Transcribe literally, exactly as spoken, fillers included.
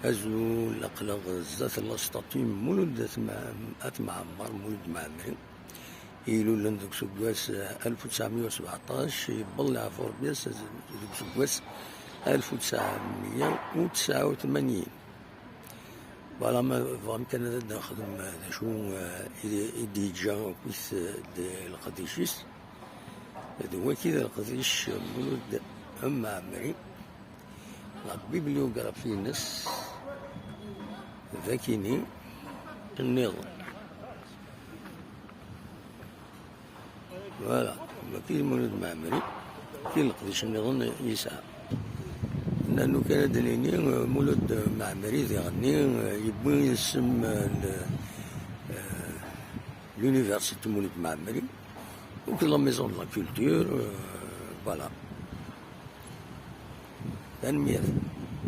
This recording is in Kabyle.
Azul, aql-aɣ zdat la statue n Mulud At Mɛ-, At Mɛemmer, Mulud Mɛemmri, ilulen deg useggas alef u tesɛemya u sbeɛṭac, yewweḍ leɛfu Rebbi-as deg useggas alef u tesɛemya u tesɛa u tmanyin. Voilà, ma tebɣam kan ad d-nexdem d acu, eh, i, i d-yeǧǧa akkit, eh, d leqdic-is, d waki d leqdic Mulud Mɛemmri. La bibliographie-ines d akini nniḍen. Voilà, mačči d Mulud Mɛemmri, kra n leqdic nniḍen yesɛa. Nanu kan ad d-nini, eh, Mulud Mɛemmri diɣenni, eh, yewwi isem, eh, l-, eh, l'université Mulud Mɛemmri, donc la maison de la culture, eh, voilà. Tanemmirt.